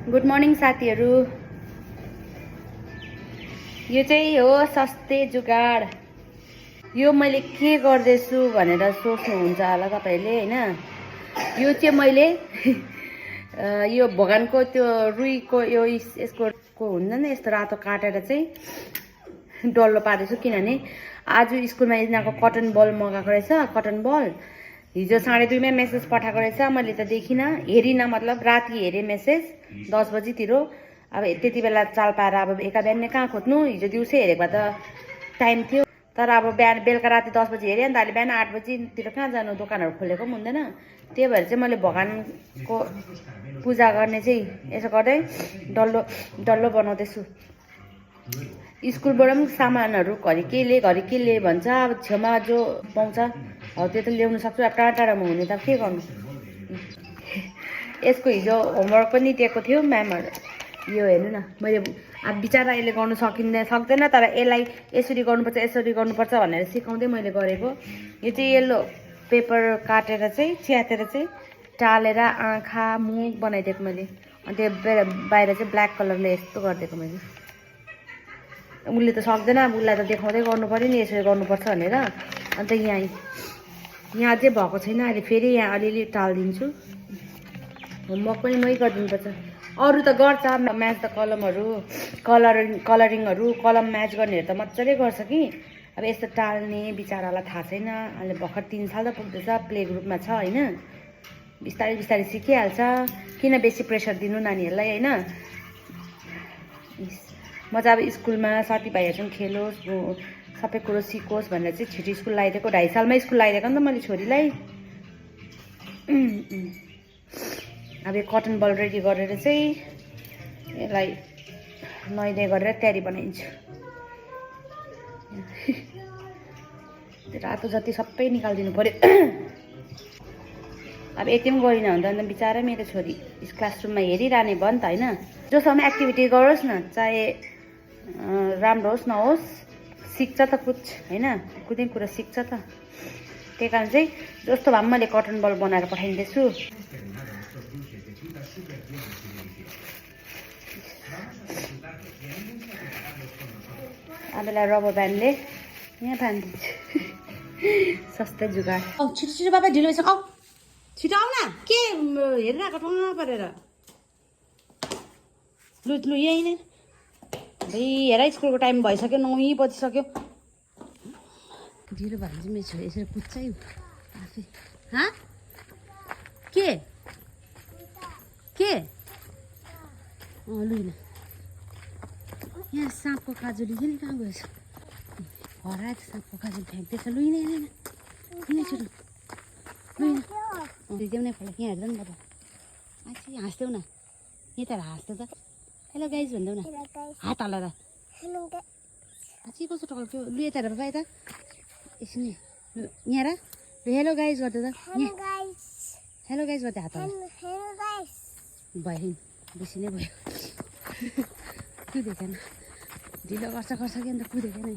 Good morning साथीहरू। यो चाहिँ हो सस्ते जुगाड। यो मैले के गर्दैछु भनेर सोच्नुहुन्छ होला तपाईँले हैन। यो चाहिँ मैले यो भगवानको त्यो रुईको यो यसको हुन्छ नि यस्तो रातो काटेर चाहिँ डल्लो पार्दैछु, किनभने आज स्कुलमा यिनीहरूको कटन बल मगाएको रहेछ। कटन बल हिजो 2:30 मेसेज पठाएको रहेछ, मैले त देखिनँ, हेरिनँ, मतलब राति हेरेँ मेसेज 10 बजीतिर। अब त्यति बेला चाल पाएर अब एका बिहान नै कहाँ खोज्नु, हिजो दिउँसै हेरेको भए त टाइम थियो। तर अब बिहान बेलुका राति 10 बजी हेरेँ नि त, अहिले बिहान 8 बजीतिर कहाँ जानु, दोकानहरू खोलेको पनि हुँदैन। त्यही भएर चाहिँ मैले भगवानको पूजा गर्ने चाहिँ यसो गर्दै डल्लो डल्लो बनाउँदैछु। स्कुलबाट पनि सामानहरू घरि के ले भन्छ। अब छेउमा जो पाउँछ हो त्यो त ल्याउनु सक्छु। अब टाढा टाढामा हुने त के गर्नु। यसको हिजो होमवर्क पनि दिएको थियो म्यामहरू। यो हेर्नु न, मैले अब बिचारा यसले गर्नु सक्दैन, तर यसलाई यसरी गर्नुपर्छ भनेर सिकाउँदै मैले गरेको। यो चाहिँ येल्लो पेपर काटेर चाहिँ च्यातेर चाहिँ टालेर आँखा मुख बनाइदिएको मैले। अनि त्यो बाहिर चाहिँ ब्ल्याक कलरले यस्तो गरिदिएको मैले। उसले त सक्दैन, अब उसलाई त देखाउँदै गर्नु पऱ्यो नि यसरी गर्नुपर्छ भनेर। अन्त यहाँ चाहिँ भएको छैन, अहिले फेरि यहाँ अलिअलि टालिदिन्छु। होमवर्क पनि मै गरिदिनुपर्छ। अरू त गर्छ म्याच द कलमहरू, कलरिङहरू, कलम म्याच गर्नेहरू त मजाले गर्छ कि। अब यस्तो टाल्ने बिचरालाई थाहा छैन। अहिले भर्खर 3 साल त पुग्दैछ, प्ले ग्रुपमा छ होइन। बिस्तारै बिस्तारै सिकिहाल्छ। किन बेसी प्रेसर दिनु नानीहरूलाई होइन। म चाहिँ अब स्कुलमा साथीभाइहरूसँग खेलोस्, सबै कुरो सिकोस् भनेर चाहिँ छिटो स्कुल लगाइदिएको। 2.5 सालमै स्कुल लगाइदिएको नि त मैले छोरीलाई। अब यो कटन बल रेडी गरेर चाहिँ यसलाई नुहाइधुवाइ गरेर तयारी बनाइदिन्छु। रातो जति सबै निकालिदिनु पऱ्यो। अब यति पनि गरिनँ भने त अन्त बिचारा मेरो छोरी क्लासरुममा हेरिरहने भयो नि त होइन। जोसम्म एक्टिभिटी गरोस् न, चाहे राम्रो होस् नहोस्, सिक्छ त कुछ होइन, कुनै कुरा सिक्छ त। त्यही कारण चाहिँ जस्तो भए पनि मैले कटन बल बनाएर पठाइदिँदैछु। अब यसलाई रबर ब्यान्डले यहाँ बाँधिदिन्छु। सस्तै जुगाड। छिटो छिटो बाबा ढिलो भइसक्यो। आऊ छिटो आऊ न, के हेरिरहेको ठाउँमा परेर। लु यही नै भाइ, हेर स्कुलको टाइम भइसक्यो, 9 बजिसक्यो। ढिलो भयो भने चाहिँ मेरो छोरी यसरी कुद्छ है आफै। हाँ के लु न, यहाँ साँपको काजुली थियो नि, कहाँ गएछ? हराएछ साँपको काजुली, फ्याँक्दैछ। लु नै छिटो लु दिदेऊ नै फल यहाँ हेर्दा नि बाबा। आछि हाँस्देऊ न, यता हाँस्दै त। हेलो गाइज भन्देऊ न, हात हालेर। आछि कस्तो टक्क्यो। लु यता हेर बाबा, यता यसो नि, लु यहाँ र। लु हेलो गाइज गर्दै त, हेलो गाइज गर्दै हात हालेर भयो। बेसी नै भयो। कुदेको ढिलो गर्छ कि अन्त कुदेको नि।